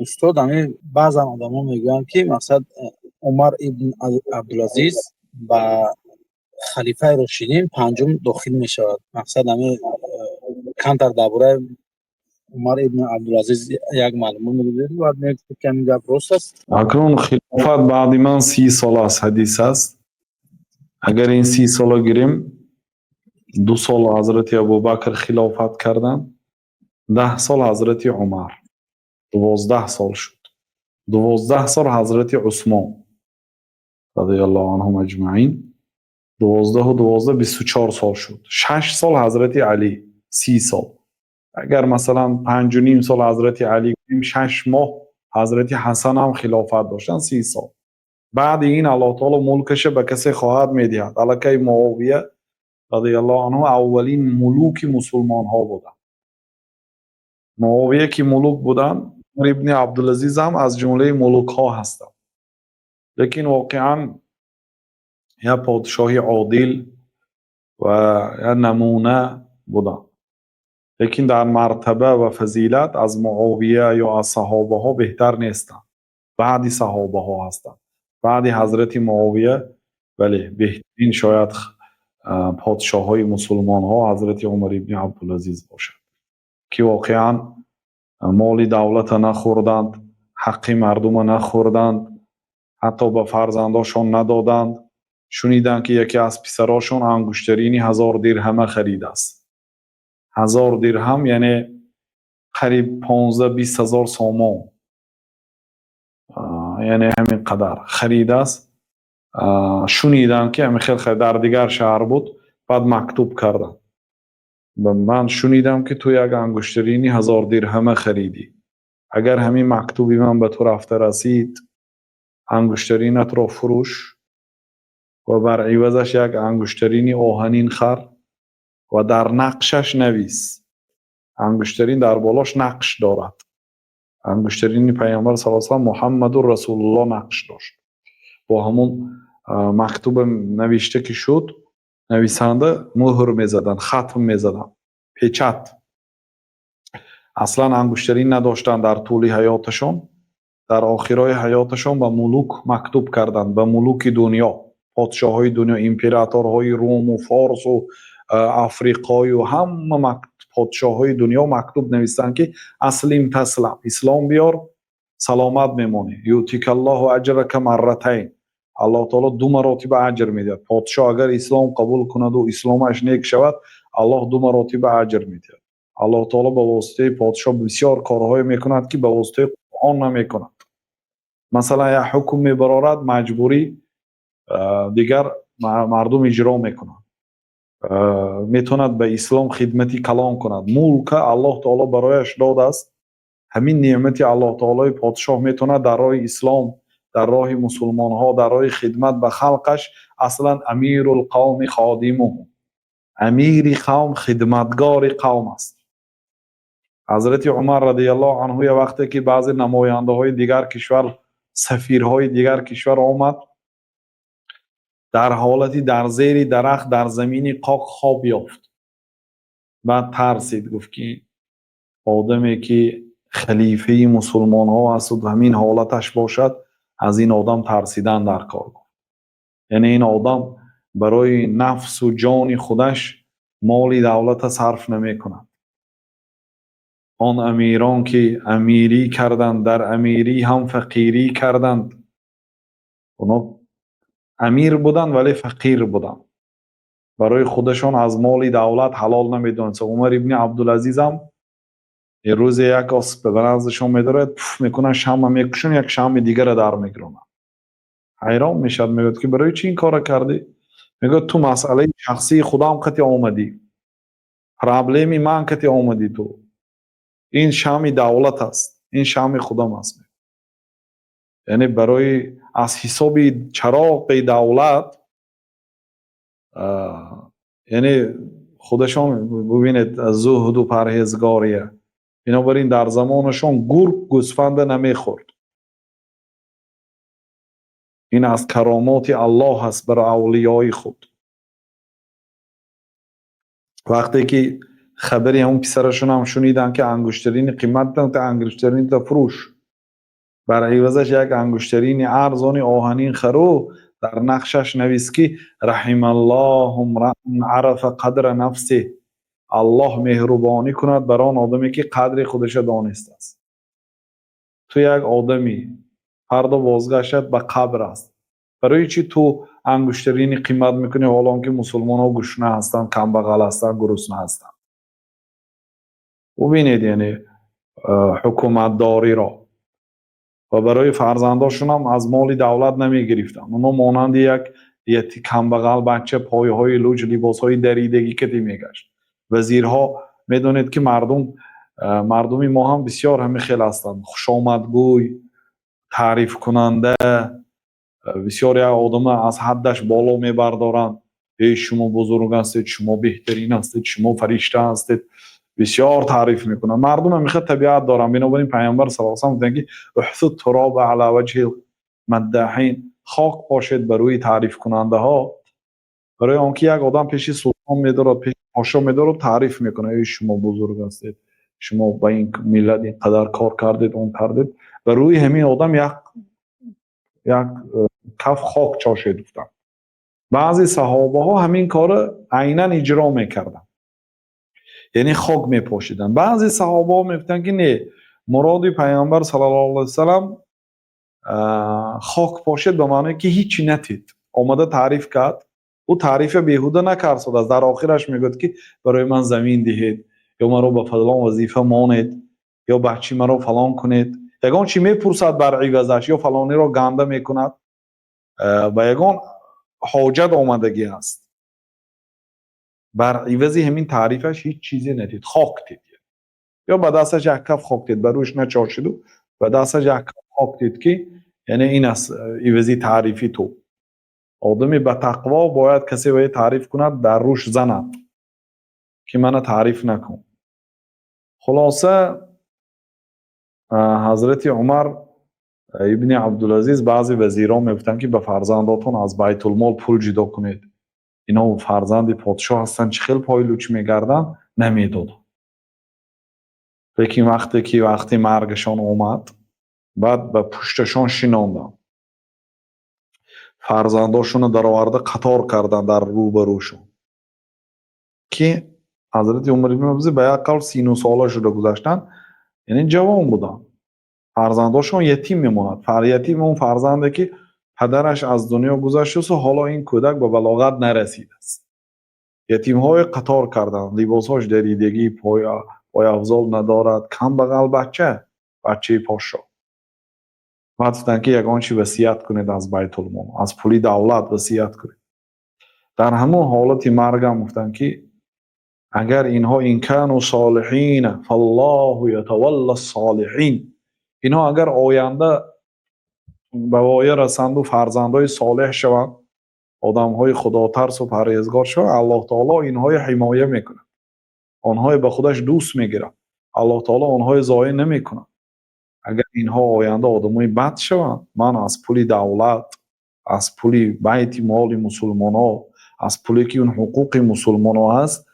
Устод, ами баъзан одамо мегӯянд, ки мақсад Умар ибн Абдулазиз ба халифаи рошидин панҷум дохил мешавад. Мақсад, ами камтар дар бораи Умар ибн Абдулазиз як маълумот медодед, баъд мегуфтед, ки ҳамин гап рост аст. Акнун хилофат баъди ман 30 сол аст, ҳадис аст. Агар ин 30 сола гирем, 2 сол ҳазрати Абубакр хилофат карданд, 10 сол ҳазрати Умар, 12 сол шуд, 12 сол ҳазрати Усмон радиаллоҳу анҳум аҷмаин, 12-у 12, 24 сол шуд, 6 сол ҳазрати Алӣ, 30 сол. Агар, масалан, 5,5 сол ҳазрати Алӣ гӯем, 6 моҳ ҳазрати Ҳасан ҳам хилофат доштанд, 30 сол. Баъди ин Аллоҳ таоло мулкаша ба касе хоҳад медиҳад. Аллакай Муовия радиаллоҳу анҳу аввалин мулуки мусулмонҳо буданд. Муовия ки мулук буданд, Умар ибни Абдулазиз ҳам аз ҷумлаи мулукҳо ҳастанд, лекин воқеан як подшоҳи одил ва як намуна буданд, лекин дар мартаба ва фазилат аз Муовия ё аз саҳобаҳо беҳтар нестанд, баъди саҳобаҳо ҳастанд, баъди ҳазрати Муовия. Бале, беҳтарин шояд подшоҳҳои мусулмонҳо ҳазрати Умар ибни Абдулазиз бошад, ки воқеан моли давлата нахӯрданд, ҳаққи мардума нахӯрданд, ҳатто ба фарзандошон надоданд. Шуниданд, ки яке аз писарошон ангуштарини 1000 дирҳама харидааст. 1000 дирҳам, яъне қариб 15-20 ҳазор сомон, яъне ҳамин қадар харидааст. Шуниданд, ки ҳамин хел дар дигар шаҳр буд. Баъд мактуб карданд: «Ман шунидам, ки ту як ангуштарини 1000 дирҳама харидӣ. Агар ҳамин мактуби ман ба ту рафта расид, ангуштаринатро фурӯш ва бар ивазаш як ангуштарини оҳанин хар ва дар нақшаш навис». Ангуштарин дар болош нақш дорад, ангуштарини Пайғамбар сал салам «Муҳаммадур расулуллоҳ» нақш дошт. Бо ҳамун мактуба навишта ки шуд, нависанда муҳр мезаданд, хатм мезаданд, печать. Аслан ангуштарин надоштанд дар тӯли ҳаёташон. Дар охирои ҳаёташон ба мулук мактуб карданд, ба мулуки дунё, подшоҳҳои дунё, императорҳои Руму Форсу Африқою ҳама подшоҳҳои дунё мактуб навистанд, ки «أسلم تسلم», ислом биёр, саломат мемонӣ, يؤتك الله أجرك مرتين, Аллоҳ таоло ду маротиба аҷр медиҳад. Подшоҳ агар ислом қабул кунаду исломаш нек шавад, Аллоҳ ду маротиба аҷр медиҳад. Аллоҳ таоло ба воситаи подшоҳ бисёр корҳое мекунад, ки ба воситаи Қуръон намекунад. Масалан, як ҳукм мебарорад, маҷбурӣ дигар мардум иҷро мекунанд. Метавонад ба ислом хидмати калон кунад. Мулка Аллоҳ таоло барояш додааст. Ҳамин неъмати Аллоҳ таолои подшоҳ метавонад дар роҳи ислом, дар роҳи мусулмонҳо, дар роҳи хидмат ба халқаш. Аслан أمير القوم خادمهم, амири қавм хидматгори қавм аст. Ҳазрати Умар радиаллоҳу анҳу я вақте ки баъзе намояндаҳои дигар кишвар, сафирҳои дигар кишвар омад, дар ҳолати дар зери дарахт, дар замини қоқ хоб ёфт. Баъд тарсид, гуфт, ки одаме ки халифаи мусулмонҳо асту ҳамин ҳолаташ бошад, аз ин одам тарсидан дар кор, гуфт. Яъне ин одам барои нафсу ҷони худаш моли давлата сарф намекунад. Он амирон ки амирӣ карданд, дар амирӣ ҳам фақирӣ карданд. Оно амир буданд, вале фақир буданд, барои худашон аз моли давлат ҳалол намедонистанд. Умар ибни Абдулазизам рӯзе як осп ба наздашон медорад, пуф мекунанд, шамъа мекушанд, як шамъи дигара дар мегиронанд. Ҳайрон мешавад, мегӯяд, ки барои чӣ ин корро кардӣ? Мегӯяд: «Ту масъалаи шахсии худам қати омадӣ, проблеми ман қати омадӣ ту. Ин шамъи давлат аст, ин шамъи худам аст». Яъне барои аз ҳисоби чароғи давлат, яъне худашон бубинед, зуҳду парҳезгория. Бинобар ин дар замонашон гург гӯсфанда намехӯрд. Ин аз каромоти Аллоҳ аст бар авлиёи худ. Вақте ки хабари ҳамон писарашонам шуниданд, ки ангуштарини қимат, ангуштаринта фурӯш. Бар ивазаш як ангуштарини арзони оҳанин хару, дар нақшаш навис, ки رحم الله امرأ عرف قدر نفسه, Аллоҳ меҳрубонӣ кунад бар он одаме, ки қадри худаша донистааст. Ту як одамӣ, фардо бозгаштат ба қабр аст. Барои чӣ ту ангуштарини қимат мекунӣ, ҳоло он ки мусулмонҳо гушна ҳастанд, камбағал ҳастанд, гурусна ҳастанд? Бубинед, яъне ҳукуматдориро. Ва барои фарзандошунам аз моли давлат намегирифтанд. Онҳо монанди як камбағал бача, пойҳои луҷ, либосҳои даридагӣ катӣ мегашт. Вазирҳо, медонед, ки мардуми мо ҳам бисёр ҳамин хел ҳастанд: хушомадгӯй, таърифкунанда, бисёр як одама аз ҳаддаш боло мебардоранд: «Эй, шумо бузург ҳастед, шумо беҳтарин ҳастед, шумо фаришта ҳастед», бисёр таъриф мекунанд. Мардум ҳамин хел табиат доранд. Бинобар ин Пайғамбар صلى الله عليه وسلم гуфтанд, ки احثوا التراب على وجه المداحين, хок пошед ба рӯи таърифкунандаҳо. Барои он ки як одам пеши султон медорад, пеши подшо медорад, таъриф мекунад: «Эй, шумо бузург ҳастед, шумо ба ин миллат ин қадар кор кардед, он кардед». Ба рӯи ҳамин одам як каф хок чошед, гуфтанд. Баъзе саҳобаҳо ҳамин корро айнан иҷро мекарданд, яъне хок мепошиданд. Баъзе саҳобаҳо мегуфтанд, ки не, муроди Пайғамбар صلى الله عليه وسلم хок пошед ба маъное, ки ҳичи натид, омада таъриф кард, ӯ таърифа беҳуда накард шудааст, дар охираш мегӯяд, ки барои ман замин диҳед ё маро ба фалон вазифа монед ё бачи маро фалон кунед, ягон чи мепурсад бар ивазаш ё фалониро ганда мекунад, ба ягон ҳоҷат омадагӣ аст. Бар ивази ҳамин таърифаш ҳеҷ чизе надид, хок дид ё ба дасташ як каф хок дид, ба рӯш начошиду ба дасташ як каф хок дид, ки яъне ин аст ивази таърифи ту. Одами ба тақво бояд касе вай таъриф кунад, дар рӯш занад, ки мана таъриф накун. Хулоса, Ҳазрати Умар ибни Абдулазиз баъзе вазирон мегуфтанд, ки ба фарзандотон аз байтулмол пул ҷудо кунед, ино фарзанди подшоҳ ҳастанд, чӣ хел пойлуч мегарданд? Намедоданд. Лекин вақте ки вақти маргашон омад, баъд ба пушташон шинонданд, фарзандошонро дароварда қатор карданд дар рӯбарӯшон, ки Ҳазрати Умар ибни Абдулазиз ба як қавл 30 сола шуда гузаштанд, яъне ҷавон буданд. Фарзандошон ятим мемонад. Ятим он фарзанде, ки падараш аз дунё гузаштасу ҳоло ин кӯдак ба балоғат нарасидааст. Ятимҳое қатор карданд, либосҳош даридагӣ, пойафзол надорад, камбағал бача, бачаи подшоҳ. Баъд гуфтанд, ки ягон чи васият кунед, аз байтулмол, аз пули давлат васият кунед. Дар ҳамон ҳолати маргам гуфтанд, ки агар инҳо إن كانوا صالحين فالله يتولى الصالحين, инҳо агар оянда ба воя расанду фарзандҳои солеҳ шаванд, одамҳои худотарсу парҳезгор шаванд, Аллоҳ таоло инҳои ҳимоя мекунад, онҳое ба худаш дӯст мегирад, Аллоҳ таоло онҳое зоеъ намекунад. Агар инҳо оянда одамои бад шаванд, ман аз пули давлат, аз пули байти моли мусулмонҳо, аз пуле, ки он ҳуқуқи мусулмонҳо аст,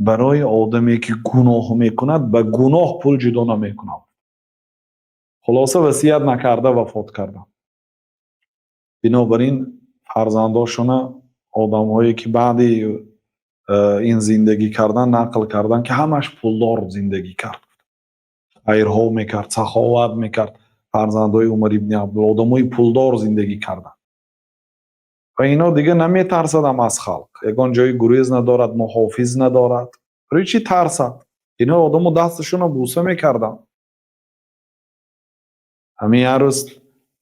барои одаме, ки гуноҳ мекунад, ба гуноҳ пул ҷудо намекунам. Хулоса, васият накарда вафот кардам. Бинобар ин фарзандошона одамҳое, ки баъди ин зиндагӣ кардан, нақл кардан, ки ҳамаш пулдор зиндагӣ кард, хайрҳо мекард, саховат мекард. Фарзандҳои Умар ибни Абдулла одамои пулдор зиндагӣ карданд ва ино дига наметарсадам аз халқ, ягон ҷои гурез надорад, муҳофиз надорад. Барои чӣ тарсад? Ино одамо дасташонро буса мекарданд. Ҳамин як рӯз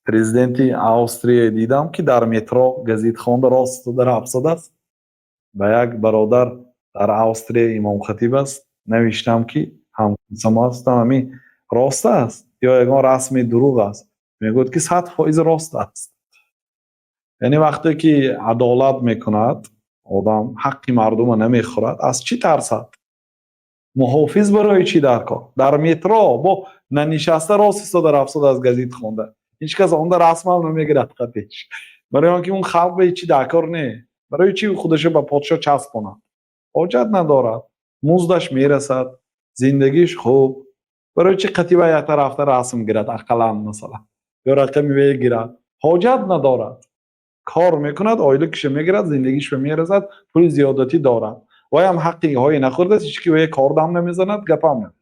президенти Австрия дидам, ки дар метро газет хонда, рост истода рафтадааст. Ба як бародар, дар Австрия имомхатиб аст, навиштам, ки ҳамсамо ҳастам, ҳамин рост аст ё ягон расми дурӯғ аст? Мегӯяд, ки 100% рост аст. Яъне вақте ки адолат мекунад одам, ҳаққи мардума намехӯрад, аз чӣ тарсад? Муҳофиз барои чӣ дар кор? Дар метро бо нанишаста, рост истода рафтода аз газет хонда, ҳеҷ кас онда расмам намегирад қатиш, барои он ки он халқ ба ҳечи дар кор не. Барои чӣ худашо ба подшоҳ часпонад? Ҳоҷат надорад, муздаш мерасад, зиндагиш хуб. Барои чӣ қатиба як тарафта расм гирад ақаллан, масалан? Ё рақами ве гирад, ҳоҷат надорад. Кор мекунад, ойликиша мегирад, зиндагишро мерасад, пули зиёдатӣ дорад. Ваям ҳаққи ҳое нахӯрдааст, ҳеч ки ве кордам намезанад, гапам намезанад.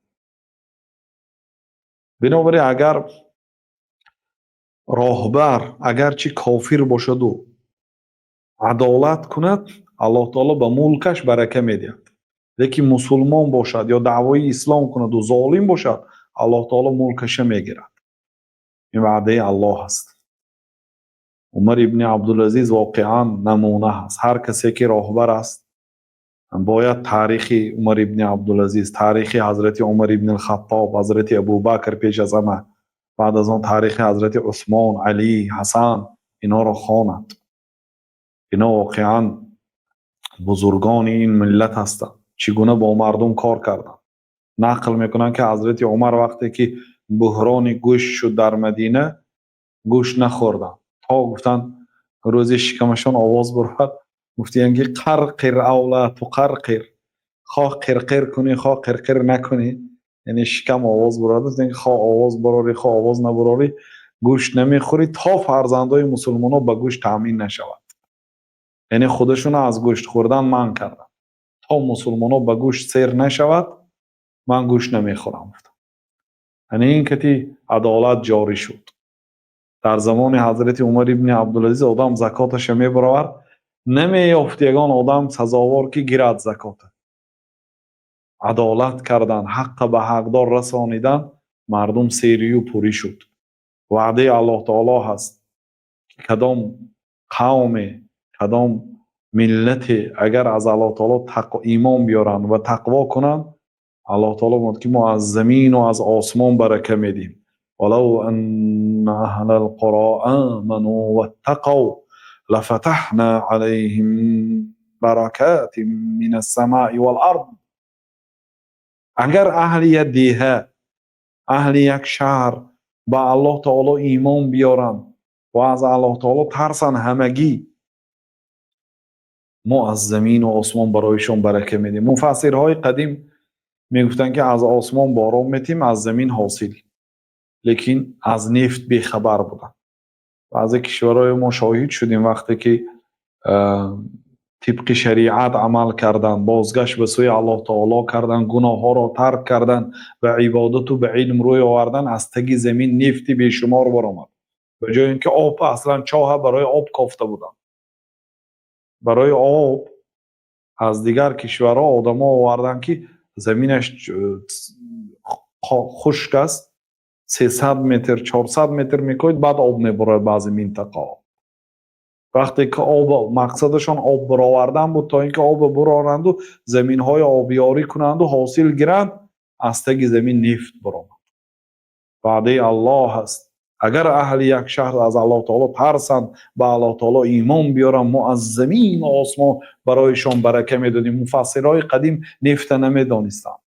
Бинобар ин, агар роҳбар агарчи кофир бошаду адолат кунад, Аллоҳ таоло ба мулкаш барака медиҳад. Лекин мусулмон бошад ё даъвои ислом кунаду золим бошад, Аллоҳ таоло мулкаша мегирад. Ин ваъдаи Аллоҳ аст. Умар ибни Абдулазиз воқеан намуна ҳаст. Ҳар касе ки роҳбар аст, бояд таърихи Умар ибни Абдулазиз, таърихи ҳазрати Умар ибни Хаттоб, ҳазрати Абубакр пеш аз ҳама, баъд аз он таърихи ҳазрати Усмон, Алӣ, Ҳасан, инҳоро хонад. Ино воқеан бузургони ин миллат ҳастанд. Чӣ гуна бо мардум кор карданд. Нақл мекунанд, ки ҳазрати Умар вақте ки буҳрони гӯшт шуд дар Мадина, гӯшт нахӯрданд, то гуфтанд, рӯзи шикамашон овоз бурад. Гуфтиянд, ки قرقر أو لا تقرقر, хоҳ қирқир кунӣ, хоҳ қирқир накунӣ, яъне шикам овоз бурад. Гуфтанд, ки хоҳ овоз бурорӣ, хоҳ овоз набурорӣ, гӯшт намехӯрӣ, то фарзандои мусулмонон ба гӯшт таъмин нашавад. Яъне худашонро аз гӯшт хӯрдан манъ карданд. То мусулмонон ба гӯшт сер нашавад, ман гӯшт намехӯрам, гуфтам. Яъне ин кати адолат ҷорӣ шуд. Дар замони ҳазрати Умар ибни Абдулазиз одам закоташа мебаровард, намеёфт ягон одам сазовор, ки гирад закота. Адолат кардан, ҳаққа ба ҳақдор расонидан, мардум серию пурӣ шуд. Ваъдаи Аллоҳ таоло ҳаст, ки кадом қавме, кадом миллате агар аз Аллоҳ таоло имон биёранд ва тақво кунанд, Аллоҳ таоло мегӯяд, ки мо аз замину аз осмон барака медиҳем. ولو أن أهل القرى آمنوا واتقوا لفتحنا عليهم بركات من السماء والأرض. Агар аҳли як деҳа, аҳли як шаҳр ба Аллоҳ таоло имон биёранд ва аз Аллоҳ таоло тарсанд ҳамагӣ, мо аз замину осмон бароишон барака медиҳем. Муфассирҳои қадим мегуфтанд, ки аз осмон борон метиҳем, аз замин ҳосил, лекин аз нефт бехабар буданд. Баъзе кишварҳои мо шоҳид шудем, вақте ки тибқи шариат амал карданд, бозгашт ба сӯи Аллоҳ таоло карданд, гуноҳҳоро тарк карданд, ба ибодату ба илм рӯй оварданд, аз таги замин нефти бешумор баромад. Ба ҷои ин ки об, аслан чоҳа барои об кофта буданд. Барои об аз дигар кишварҳо одамо оварданд, ки заминаш хушк аст, 300 метр, 400 метр мекоҳед, баъд об мебурад баъзе минтақаҳо. Вақте ки об, мақсадашон об баровардан буд, то ин ки обро буроранду заминҳои обёрӣ кунанду ҳосил гиранд, аз таги замин нефт баромад. Ваъдаи Аллоҳ ҳаст: агар аҳли як шаҳр аз Аллоҳ таоло тарсанд, ба Аллоҳ таоло имон биёранд, мо аз замину осмон бароишон барака медодем. Муфассирҳои қадим нефта намедонистанд.